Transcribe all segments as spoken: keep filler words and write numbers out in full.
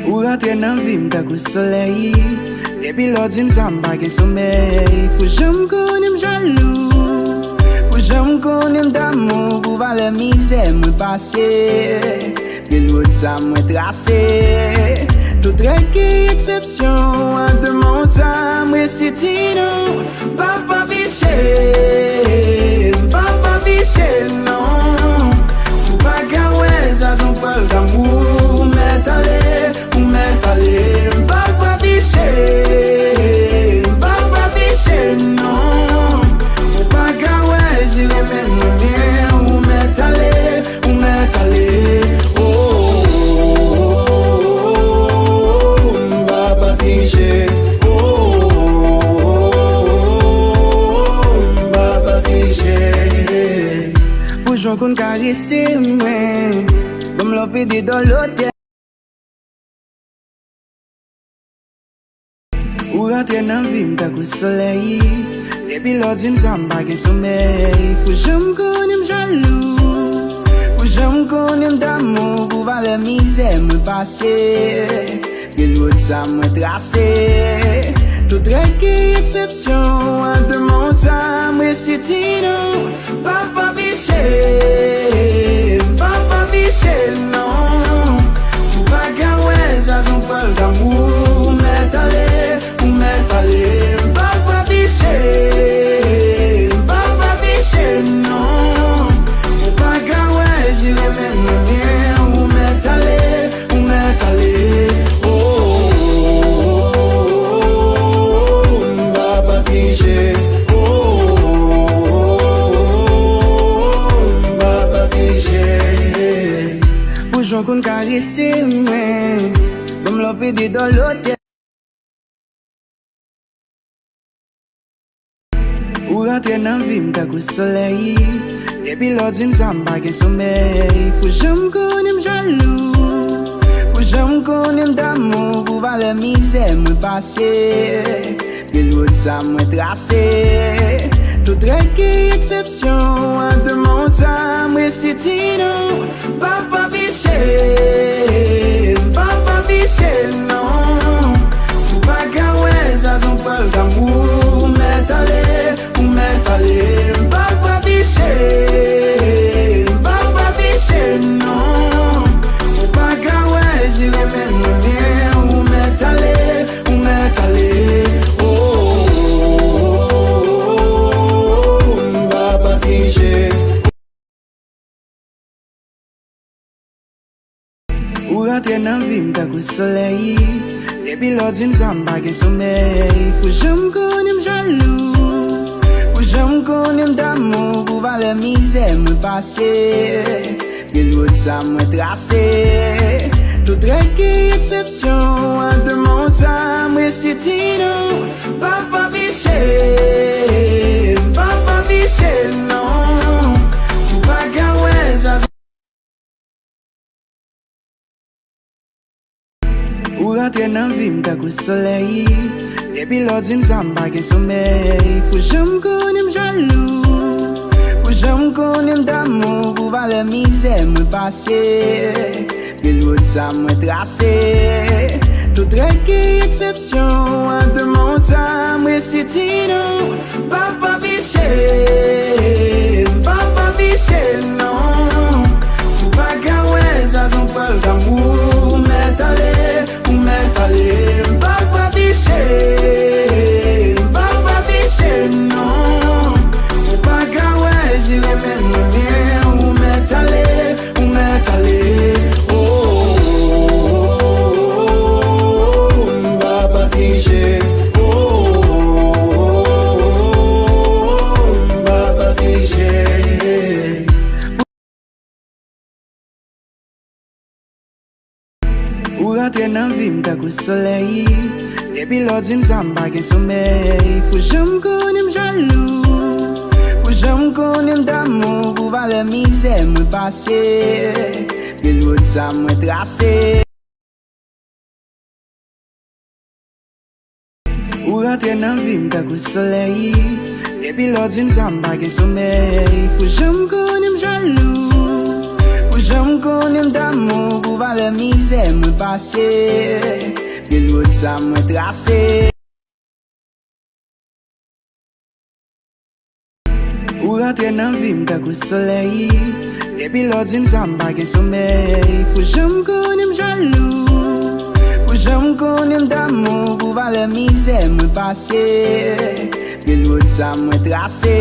Ou rantre nan vi m tankou solèy. Depi lè w di m sa, m pa gen somèy. Pou jan m konnen m jalou, pou jan m konnen m damou, pou valè mizè mwen pase. Pil wout sa mwen trase, tout règ gen eksepsyon. An de mond sa m resi di non. M p ap afiche, m p ap afiche non. Si w pa ka wè sa se yon pwèl damou, ou mèt ale, ou mèt ale. M p ap afiche, m p ap afiche non. Si w pa ka wè si renmen mwen byen, ou mèt ale, ou mèt ale. Oh, oh, oh, oh, oh, m p ap afiche. Oh, oh, oh, oh, oh, m p ap afiche. Pou jan w konn karese mwen, ban m love pede dòlotè. Ou rantre nan vi m tankou solèy. Depi lè w di m sa, m pa gen somèy. Pou jan m konnen m jalou, pou jan m konnen m damou, pou valè mizè mwen pase. Pil wout sa mwen trase, tout règ gen eksepsyon. An de mond sa m resi di non. M p ap afiche, m p ap afiche non. Si w pa ka wè sa se yon pwèl damou, ou mèt ale, ou mèt ale. M p ap afiche, m p ap afiche non. Si w pa ka wè si renmen mwen byen, ou mèt ale, ou mèt ale. Oh, oh, oh, oh, oh, m p ap afiche. Oh, oh, oh, oh, oh, m p ap afiche. Pou jan w konn karese mwen, ban m love pede dòlotè. Ou rantre nan vi m tankou solèy. Depi lè w di m sa, m pa gen somèy. Pou jan m konnen m jalou, pou jan m konnen m damou, pou valè mizè mwen pase. Pil wout sa mwen trase, tout règ gen eksepsyon. An de mond sa m resi di non. M p ap afiche, m p ap afiche non. Si w pa ka wè sa se yon pwèl damou, ou mèt ale, ou mèt ale. M p ap afiche, m p ap afiche non. Si w pa ka wè si renmen mwen byen, ou mèt ale, ou mèt ale. Oh, oh, oh, oh, oh, m p ap afiche. Ou rantre nan vi m tankou solèy. Depi lè w di m sa, m pa gen somèy. Pou jan m konnen m jalou, pou jan m konnen m damou, pou valè mizè mwen pase. Pil wout sa mwen trase, tout règ gen eksepsyon. An de mond sa m resi di non. M p ap afiche, m p ap afiche non. Si w pa ka wè sa se Ou rantre nan vi m tankou solèy. Depi lè w di m sa, m pa gen somèy. Pou jan m konnen m jalou, pou jan m konnen m damou, pou valè mizè mwen pase. Pil wout sa mwen trase, tout règ gen eksepsyon. An de mond sa m resi di non. M p ap afiche, m p ap afiche non. Si w pa ka wè sa se yon pwèl damou, ou mèt ale, ou mèt ale. M p ap afiche, m p ap afiche non. Si w pa ka wè si renmen mwen byen, ou mèt ale, ou mèt ale. Oh, oh, oh, oh, oh, m p ap afiche. Oh, oh, oh, oh, oh, m p ap afiche. Ou rantre nan vi m tankou solèy. Depi lè w di m sa, m pa gen somèy. Pou jan m konnen m jalou, pou jan m konnen m damou, pou valè mizè mwen pase. Pil wout sa mwen trase. Ou rantre nan vi m tankou solèy. Depi lè w di m sa, m pa gen somèy. Pou jan m konnen m jalou, pou Janm konnen m damou pou valè mizè mwen pase. Pil wout sa mwen trase. Ou rantre nan vi m tankou solèy. Depi lè w di m sa m pa gen somèy. Pou jan m konnen m jalou. Pou jan m konnen m damou pou valè mizè mwen pase. Pil wout sa mwen trase.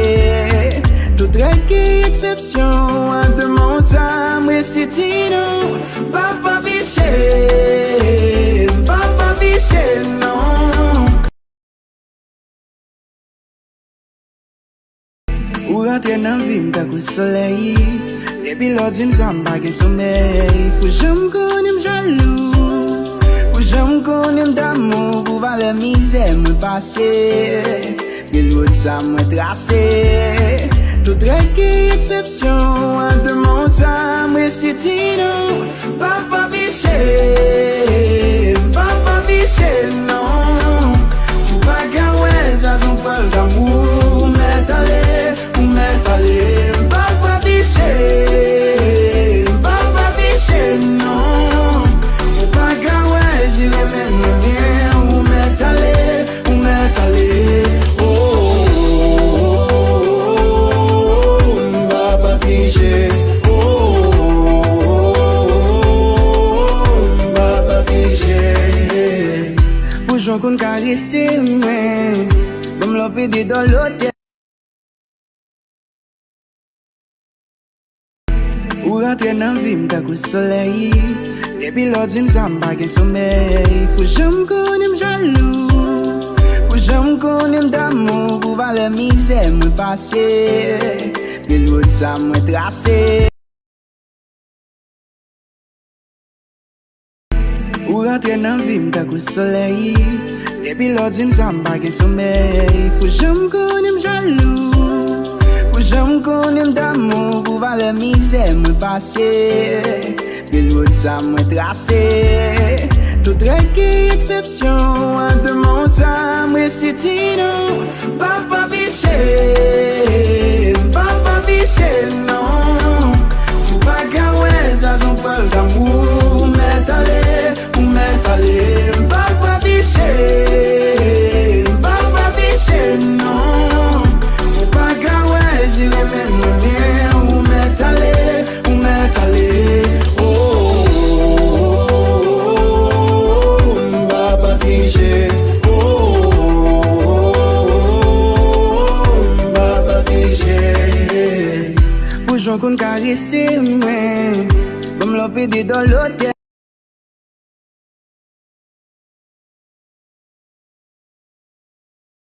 Tout règ gen eksepsyon. An de mond sa m resi di non. M p ap afiche. M p ap afiche non. Ou rantre nan vi m tankou solèy. Depi lè w di m sa m pa gen somèy. Pou jan m konnen m jalou. Pou jan m konnen m damou pou valè mizè mwen pase. Pil wout sa mwen trase. Tout règ gen eksepsyon. An de mond sa m resi di non. M p ap afiche, m p ap afiche non. Si w pa gen wè zazon pral damou. Ou mèt ale, ou mèt ale. M p ap afiche, m p ap afiche non. Si w pa gen wè zi renmen mwen byen. Ou mèt ale, ou mèt ale. Oh, oh, oh, oh, oh, m p ap afiche. Oh, oh, oh, oh, oh, m p ap afiche. Pou jan w konn karese mwen. Ban m love de dan lotèl. Ou rantre nan vi m tankou solèy. Depi lè w di m sa m pa gen somèy. Pou jan m konnen m jalou. Pou jan m konnen m damou pou valè mizè mwen pase. Pil wout sa mwen trase. Ou rantre nan vi m tankou solèy. Depi lè w di m sa m pa gen somèy. Pou jan m konnen m jalou. Pou jan m konnen m damou pou valè mizè mwen pase. Pil wout sa mwen trase. Tout règ gen eksepsyon. An de mond sa m resi di non. M p ap afiche, m p ap afiche non. Si w pa gen wè zazon pral damou. Ou mèt ale, ou mèt ale. M p ap afiche, m p ap afiche non. Si w pa gen wè zi renmen mwen byen. Ou mèt ale, ou mèt ale. Oh, oh, oh, oh, oh, m p ap afiche. Oh, oh, oh, oh, oh, m p ap afiche. Pou jan w konn karese mwen. Ban m love de dan lotèl.